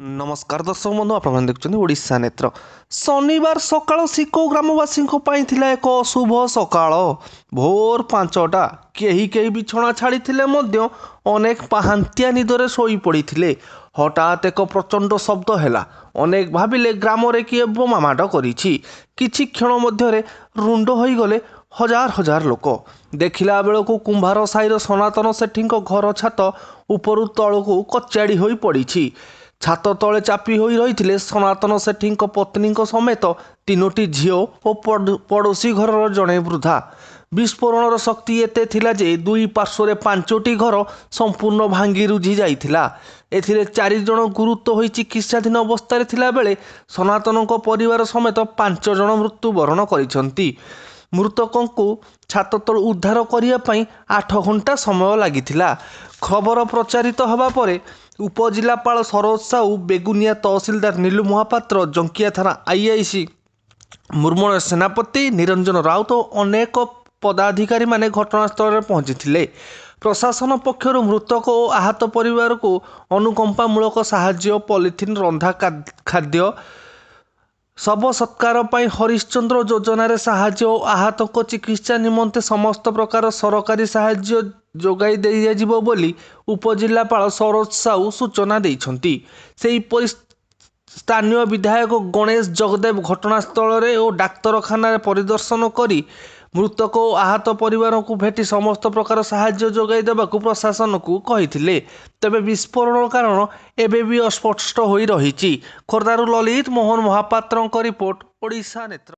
ନମସ୍କାର ଦର୍ଶକ ବନ୍ଧୁ, ଆପଣମାନେ ଦେଖୁଛନ୍ତି ଓଡ଼ିଶା ନେତ୍ର। ଶନିବାର ସକାଳ ସିକୋ ଗ୍ରାମବାସୀଙ୍କ ପାଇଁ ଥିଲା ଏକ ଅଶୁଭ ସକାଳ। ଭୋର 5ଟା। କେହି କେହି ବିଛଣା ଛାଡ଼ିଥିଲେ ମଧ୍ୟ ଅନେକ ପାହାନ୍ତିଆ ନିଦରେ ଶୋଇପଡ଼ିଥିଲେ। ହଠାତ୍ ଏକ ପ୍ରଚଣ୍ଡ ଶବ୍ଦ ହେଲା। ଅନେକ ଭାବିଲେ ଗ୍ରାମରେ କିଏ ବୋମା ମାଡ଼ କରିଛି। କିଛି କ୍ଷଣ ମଧ୍ୟରେ ରୁଣ୍ଡ ହୋଇଗଲେ ହଜାର ହଜାର ଲୋକ। ଦେଖିଲା ବେଳକୁ କୁମ୍ଭାର ସାହିର ସନାତନ ସେଠୀଙ୍କ ଘର ଛାତ ଉପରୁ ତଳକୁ କଚାଡ଼ି ହୋଇ ପଡ଼ିଛି। ଛାତ ତଳେ ଚାପି ହୋଇ ରହିଥିଲେ ସନାତନ ସେଠୀଙ୍କ ପତ୍ନୀଙ୍କ ସମେତ ତିନୋଟି ଝିଅ ଓ ପଡ଼ୋଶୀ ଘରର ଜଣେ ବୃଦ୍ଧା। ବିସ୍ଫୋରଣର ଶକ୍ତି ଏତେ ଥିଲା ଯେ ଦୁଇ ପାର୍ଶ୍ୱରେ ପାଞ୍ଚଟି ଘର ସମ୍ପୂର୍ଣ୍ଣ ଭାଙ୍ଗିରୁଜି ଯାଇଥିଲା। ଏଥିରେ ଚାରିଜଣ ଗୁରୁତର ହୋଇ ଚିକିତ୍ସାଧୀନ ଅବସ୍ଥାରେ ଥିଲାବେଳେ ସନାତନଙ୍କ ପରିବାର ସମେତ 5 ଜଣ ମୃତ୍ୟୁବରଣ କରିଛନ୍ତି। ମୃତକଙ୍କୁ ଛାତ ତଳୁ ଉଦ୍ଧାର କରିବା ପାଇଁ 8 ଘଣ୍ଟା ସମୟ ଲାଗିଥିଲା। ଖବର ପ୍ରଚାରିତ ହେବା ପରେ ଉପଜିଲ୍ଲାପାଳ ସରୋଜ ସାହୁ, ବେଗୁନିଆ ତହସିଲଦାର ନୀଲୁ ମହାପାତ୍ର, ଜଙ୍କିଆ ଥାନା ଆଇଆଇସି ମୃଣ୍ମୟ ସେନାପତି, ନିରଞ୍ଜନ ରାଉତ ଓ ଅନେକ ପଦାଧିକାରୀମାନେ ଘଟଣାସ୍ଥଳରେ ପହଞ୍ଚିଥିଲେ। ପ୍ରଶାସନ ପକ୍ଷରୁ ମୃତକ ଓ ଆହତ ପରିବାରକୁ ଅନୁକମ୍ପାମୂଳକ ସାହାଯ୍ୟ, ପଲିଥିନ୍, ରନ୍ଧା ଖାଦ୍ୟ, ଶବ ସତ୍କାର ପାଇଁ ହରିଶ୍ଚନ୍ଦ୍ର ଯୋଜନାରେ ସାହାଯ୍ୟ ଓ ଆହତଙ୍କ ଚିକିତ୍ସା ନିମନ୍ତେ ସମସ୍ତ ପ୍ରକାର ସରକାରୀ ସାହାଯ୍ୟ ଯୋଗାଇ ଦିଆଯିବ ବୋଲି ଉପଜିଲ୍ଲାପାଳ ସରୋଜ ସାହୁ ସୂଚନା ଦେଇଛନ୍ତି। ସେହିପରି ସ୍ଥାନୀୟ ବିଧାୟକ ଗଣେଶ ଜଗଦ୍ଦେବ ଘଟଣାସ୍ଥଳରେ ଓ ଡାକ୍ତରଖାନାରେ ପରିଦର୍ଶନ କରି ମୃତକ ଓ ଆହତ ପରିବାରଙ୍କୁ ଭେଟି ସମସ୍ତ ପ୍ରକାର ସାହାଯ୍ୟ ଯୋଗାଇ ଦେବାକୁ ପ୍ରଶାସନକୁ କହିଥିଲେ। ତେବେ ବିସ୍ଫୋରଣ କାରଣ ଏବେ ବି ଅସ୍ପଷ୍ଟ ହୋଇ ରହିଛି। ଖୋର୍ଦ୍ଧାରୁ ଲଲିତ ମୋହନ ମହାପାତ୍ରଙ୍କ ରିପୋର୍ଟ, ଓଡ଼ିଶା ନେତ୍ର।